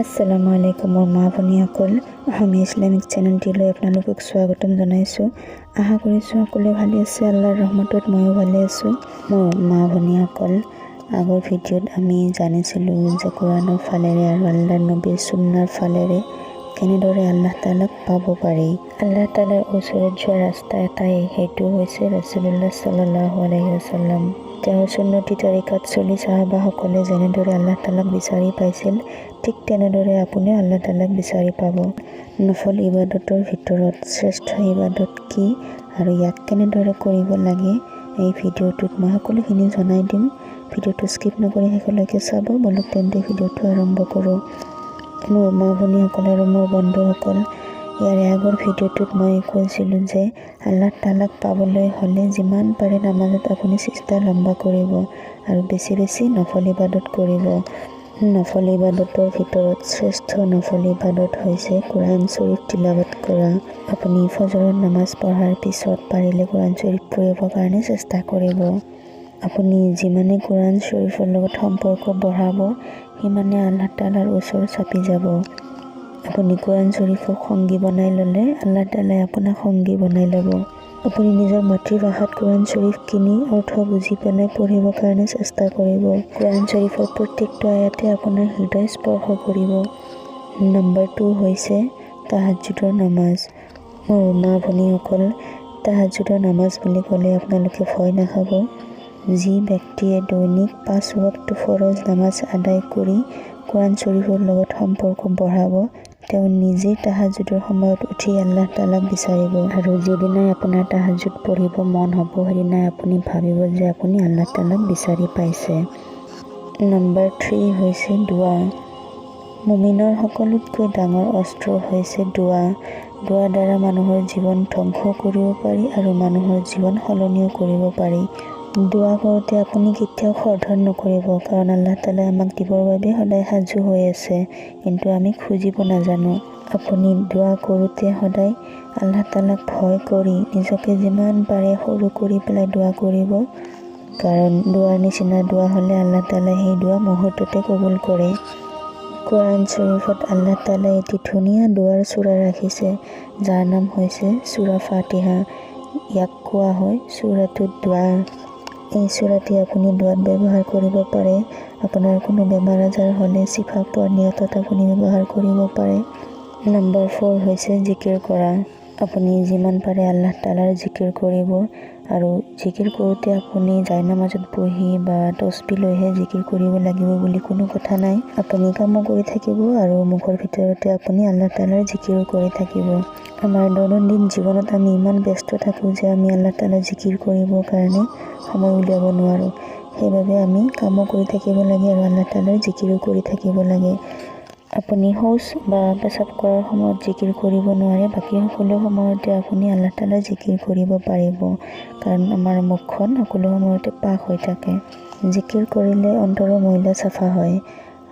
আসসালামু আলাইকুম মোৰ মা ভনীসকল, অসমীয়া ইছলামিক চেনেলটিলৈ আপোনালোকক স্বাগতম জনাইছোঁ। আশা কৰিছোঁ সকলোৱে ভালে আছে। আল্লাহৰ ৰহমতত ময়ো ভালে আছোঁ। মোৰ মা ভনীসকল, আগৰ ভিডিঅ'ত আমি জানিছিলোঁ যে কোৰাণৰ ফালেৰে আৰু আল্লাহৰ নবীৰ চুন্নাৰ ফালেৰে কেনেদৰে আল্লাহ তালাক পাব পাৰি। আল্লাহ তালাৰ ওচৰত যোৱা ৰাস্তা এটাই, সেইটো হৈছে ৰচুলুল্লাহ সাল্লাল্লাহু আলাইহি ৱাছাল্লাম। তেওঁৰ চুন্নতি তাৰিকাত চলি চাহাবাসকলে যেনেদৰে আল্লাহ তালাক বিচাৰি পাইছিল, ঠিক তেনেদৰে আপুনিও আল্লাহ তালাক বিচাৰি পাব। নফল ইবাদতৰ ভিতৰত শ্ৰেষ্ঠ ইবাদত কি আৰু ইয়াক কেনেদৰে কৰিব লাগে, এই ভিডিঅ'টোত মই সকলোখিনি জনাই দিম। ভিডিঅ'টো স্কিপ নকৰি শেষলৈকে চাব। বলক তেন্তে, ভিডিঅ'টো আৰম্ভ কৰোঁ। মোৰ মা ভনীসকল আৰু মোৰ বন্ধুসকল, ইয়াৰে আগৰ ভিডিঅ'টোত মই কৈছিলোঁ যে আল্লাহ তালাক পাবলৈ হ'লে যিমান পাৰে নামাজত আপুনি চিজদা লম্বা কৰিব আৰু বেছি বেছি নফল ইবাদত কৰিব। নফল ইবাদতৰ ভিতৰত শ্ৰেষ্ঠ নফল ইবাদত হৈছে কোৰাণ শ্বৰীফ তিলাৱত কৰা। আপুনি ফজৰৰ নামাজ পঢ়াৰ পিছত পাৰিলে কোৰাণ শ্বৰীফ পঢ়িবৰ কাৰণে চেষ্টা কৰিব। আপুনি যিমানে কোৰাণ শ্বৰীফৰ লগত সম্পৰ্ক বঢ়াব, সিমানে আল্লাহ তালাৰ ওচৰ চাপি যাব। আপুনি কোৰাণ শ্বৰীফক সংগী বনাই ল'লে আল্লাহ তালাই আপোনাক সংগী বনাই ল'ব। আপুনি নিজৰ মাতৃভাষাত কোৰাণ শ্বৰীফ কিনি অৰ্থ বুজি পেলাই পঢ়িবৰ কাৰণে চেষ্টা কৰিব। কোৰাণ শ্বৰীফৰ প্ৰত্যেকটো আয়াতে আপোনাৰ হৃদয় স্পৰ্শ কৰিব। নম্বৰ 2 হৈছে তাহাজুদৰ নামাজ। মোৰ মা ভনীসকল, তাহাজুদৰ নামাজ বুলি ক'লে আপোনালোকে ভয় নাখাব। যি ব্যক্তিয়ে দৈনিক পাঁচ ৱক্ত ফৰজ নামাজ আদায় কৰি কোৰাণ শ্বৰীফৰ লগত সম্পৰ্ক বঢ়াব, তেওঁ নিজেই তাহাজুদৰ সময়ত উঠি আল্লাহ তালাক বিচাৰিব। আৰু যিদিনাই আপোনাৰ তাহাজুদ পঢ়িব মন হ'ব, সেইদিনাই আপুনি ভাবিব যে আপুনি আল্লাহ তালাক বিচাৰি পাইছে। নম্বৰ 3 হৈছে দোৱা। মুমিনৰ সকলোতকৈ ডাঙৰ অস্ত্ৰ হৈছে দোৱা। দোৱাৰ দ্বাৰা মানুহৰ জীৱন ধ্বংস কৰিব পাৰি আৰু মানুহৰ জীৱন সলনিও কৰিব পাৰি। দোৱা কৰোঁতে আপুনি কেতিয়াও খৰধৰ নকৰিব, কাৰণ আল্লাহ তালাই আমাক দিবৰ বাবে সদায় সাজু হৈ আছে, কিন্তু আমি খুজিব নাজানো। আপুনি দোৱা কৰোঁতে সদায় আল্লাহ তালাক ভয় কৰি নিজকে যিমান পাৰে সৰু কৰি পেলাই দোৱা কৰিব, কাৰণ দোৱাৰ নিচিনা দোৱা হ'লে আল্লাহ তালাই সেই দোৱা মুহূৰ্ততে কবুল কৰে। কোৰাণ শ্বৰীফত আল্লাহ তালাই এটি ধুনীয়া দোৱাৰ চূৰা ৰাখিছে, যাৰ নাম হৈছে চূৰা ফাতিহা। ইয়াক কোৱা হয় চূৰাতুদ দোৱা। এই চূৰাটি আপুনি দোৱাত ব্যৱহাৰ কৰিব পাৰে। আপোনাৰ কোনো বেমাৰ আজাৰ হ'লে চিফা পোৱাৰ নিয়তত আপুনি ব্যৱহাৰ কৰিব পাৰে। নম্বৰ 4 হৈছে জিকিৰ কৰা। আপুনি যিমান পাৰে আল্লাহ তালাৰ জিকিৰ কৰিব। আৰু জিকিৰ কৰোঁতে আপুনি জায়নামাজত বহি বা তচবি লৈহে জিকিৰ কৰিব লাগিব বুলি কোনো কথা নাই। আপুনি কামো কৰি থাকিব আৰু মুখৰ ভিতৰতে আপুনি আল্লাহ তালাৰ জিকিৰো কৰি থাকিব। আমাৰ দৈনন্দিন জীৱনত আমি ইমান ব্যস্ত থাকোঁ যে আমি আল্লাহ তালাৰ জিকিৰ কৰিবৰ কাৰণে সময় উলিয়াব নোৱাৰোঁ। সেইবাবে আমি কামো কৰি থাকিব লাগে আৰু আল্লাহ তালাৰ জিকিৰো কৰি থাকিব লাগে। আপুনি শৌচ বা পেচাব কৰাৰ সময়ত জিকিৰ কৰিব নোৱাৰে, বাকী সকলো সময়তে আপুনি আল্লাহ তালাৰ জিকিৰ কৰিব পাৰিব, কাৰণ আমাৰ মুখখন সকলো সময়তে পাক হৈ থাকে। জিকিৰ কৰিলে অন্তৰৰ ময়লা চাফা হয়।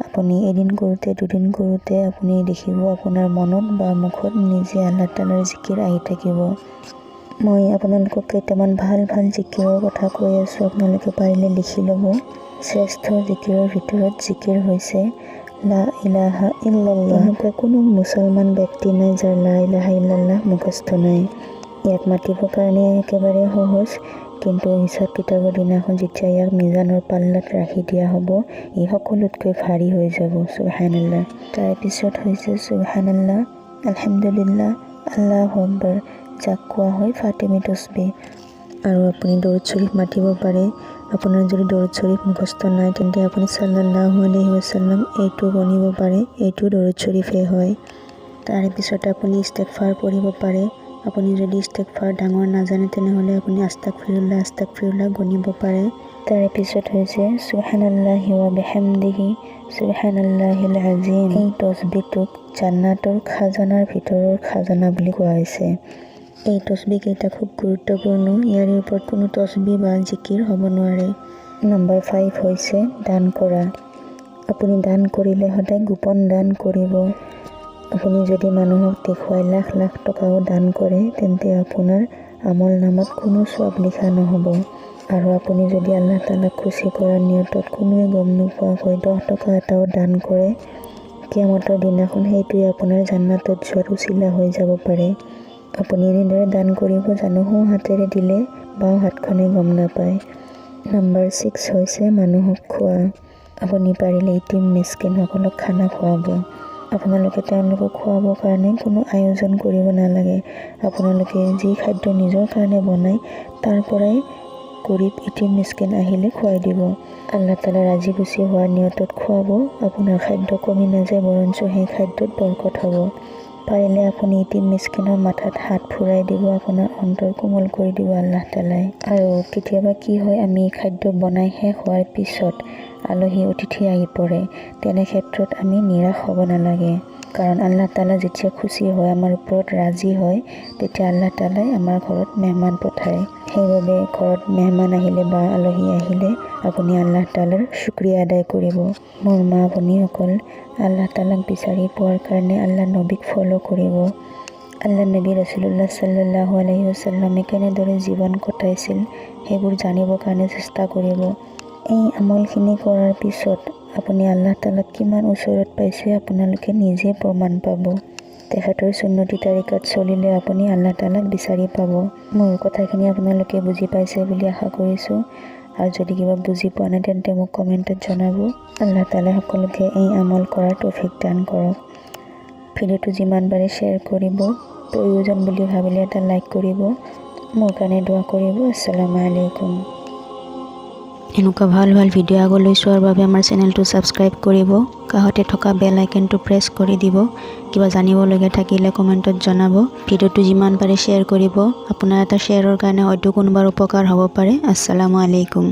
আপুনি এদিন কৰোঁতে, দুদিন কৰোঁতে আপুনি দেখিব আপোনাৰ মনত বা মুখত নিজে আল্লাহ তালাৰ জিকিৰ আহি থাকিব। মই আপোনালোকক কেইটামান ভাল ভাল জিকিৰৰ কথা কৈ আছোঁ, আপোনালোকে পাৰিলে লিখি ল'ব। শ্ৰেষ্ঠ জিকিৰৰ ভিতৰত জিকিৰ হৈছে লা ইলাহা ইল্লাল্লাহ। এনেকুৱা কোনো মুছলমান ব্যক্তি নাই যাৰ লা ইলাহা ইল্লাল্লাহ মুখস্থ নাই। ইয়াক মাতিবৰ কাৰণে একেবাৰে সহজ, কিন্তু হিচাপ কিতাপৰ দিনাখন যেতিয়া ইয়াক মিজানৰ পাল্লাত ৰাখি দিয়া হ'ব, ই সকলোতকৈ ভাৰী হৈ যাব। চুবহানাল্লাহ। তাৰপিছত হৈছে চুবহানাল্লাহ, আলহামদুলিল্লাহ, আল্লাহু আকবৰ, যাক কোৱা হয় ফাতেমী তছবি। আৰু আপুনি দৰুদ শ্বৰীফ মাতিব পাৰে। আপোনাৰ যদি দৰুদ শ্বৰীফ মুখস্থ নাই, তেন্তে আপুনি চাল্লাল্লাহু আলাইহি ৱাছাল্লাম এইটো গণিব পাৰে। এইটো দৰুদ শ্বৰীফেই হয়। তাৰে পিছত আপুনি ইস্তেগফাৰ পঢ়িব পাৰে। আপুনি যদি ইস্তেগফাৰ ডাঙৰ নাজানে, তেনেহ'লে আপুনি আস্তাক ফিৰুল্লাহ, আস্তাক ফিৰুল্লাহ গণিব পাৰে। তাৰে পিছত হৈছে সুবহানাল্লাহি ওয়া বিহামদিহি সুবহানাল্লাহিল আজিম। এই তছবিটোক জান্নাতৰ খাজানাৰ ভিতৰৰ খাজানা বুলি কোৱা হৈছে। এই তছবি কেইটা খুব গুৰুত্বপূৰ্ণ। ইয়াৰে ওপৰত কোনো তছবি বা জিকিৰ হ'ব নোৱাৰে। নম্বৰ 5 হৈছে দান কৰা। আপুনি দান কৰিলে সদায় গোপন দান কৰিব। আপুনি যদি মানুহক দেখুৱাই লাখ লাখ টকাও দান কৰে, তেন্তে আপোনাৰ আমল নামাত কোনো ছোৱাব লিখা নহ'ব। আৰু আপুনি যদি আল্লাহ তালাক খুচি কৰাৰ নিয়তত কোনোৱে গম নোপোৱাকৈ 10 টকা এটাও দান কৰে, কিয়ামতৰ দিনাখন সেইটোৱে আপোনাৰ জান্নাতত যোৱাৰ উচিলা হৈ যাব পাৰে। আপুনি এনেদৰে দান কৰিব জানো সোঁ হাতেৰে দিলে বাওঁ হাতখনে গম নাপায়। নাম্বাৰ 6 হৈছে মানুহক খোৱা। আপুনি পাৰিলে ইতিম মিছকিনসকলক খানা খুৱাব। আপোনালোকে তেওঁলোকক খুৱাবৰ কাৰণে কোনো আয়োজন কৰিব নালাগে। আপোনালোকে যি খাদ্য নিজৰ কাৰণে বনায়, তাৰ পৰাই গৰীব, ইতিম, মিছকিন আহিলে খুৱাই দিব। আল্লাহ তালা ৰাজি খুচি হোৱাৰ নিয়তত খুৱাব। আপোনাৰ খাদ্য কমি নাযায়, বৰঞ্চ সেই খাদ্যত বৰকত হ'ব। পাৰিলে আপুনি ইতিম মিছকিনৰ মাথাত হাত ফুৰাই দিব। আপোনাৰ অন্তৰ কোমল কৰি দিব আল্লাহ তালাই। আৰু কেতিয়াবা কি হয়, আমি খাদ্য বনাই শেষ হোৱাৰ পিছত আলহী অতিথি আহি পৰে। তেনে ক্ষেত্ৰত আমি নিৰাশ হ'ব নালাগে, কাৰণ আল্লাহ তালা যেতিয়া খুচি হয়, আমাৰ ওপৰত ৰাজি হয়, তেতিয়া আল্লাহ তালাই আমাৰ ঘৰত মেহমান পঠায়। সেইবাবে ঘৰত মেহমান আহিলে বা আলহী আহিলে আপুনি আল্লাহ তালাৰ শুক্ৰিয়া আদায় কৰিব। মোৰ মা ভনীসকল, আল্লাহ তালাক বিচাৰি পোৱাৰ কাৰণে আল্লাহ নবীক ফ'ল' কৰিব। আল্লাহ নবী ৰচুল্লাহ চাল্লাহু আলহি wasallamে কেনেদৰে জীৱন কটাইছিল, সেইবোৰ জানিবৰ কাৰণে চেষ্টা কৰিব। এই আমলখিনি কৰাৰ পিছত আপুনি আল্লাহ তালাক কিমান ওচৰত পাইছে, আপোনালোকে নিজে প্ৰমাণ পাব। তেখেতৰ চুন্নতি তাৰিকাত চলিলে আপুনি আল্লাহ তালাক বিচাৰি পাব। মোৰ কথাখিনি আপোনালোকে বুজি পাইছে বুলি আশা কৰিছোঁ আৰু যদি কিবা বুজি পোৱা নাই, তেন্তে মোক কমেণ্টত জনাব। আল্লাহ তালাই সকলোকে এই আমল কৰাৰ তৌফিক দান কৰক। ভিডিঅ'টো যিমান পাৰে শ্বেয়াৰ কৰিব। প্ৰয়োজন বুলি ভাবিলে এটা লাইক কৰিব। মোৰ কাৰণে দোৱা কৰিব। আসসালামু আলাইকুম। এনেকুৱা ভাল ভাল ভিডিঅ' আগলৈ চোৱাৰ বাবে আমাৰ চেনেলটো ছাবস্ক্ৰাইব কৰিব। কাষতে থকা বেল আইকনটো প্ৰেছ কৰি দিব। কিবা জানিবলগীয়া থাকিলে কমেণ্টত জনাব। ভিডিঅ'টো যিমান পাৰে শ্বেয়াৰ কৰিব। আপোনাৰ এটা শ্বেয়াৰৰ কাৰণে হয়তো কোনোবাৰ উপকাৰ হ'ব পাৰে। আসসালামু আলাইকুম।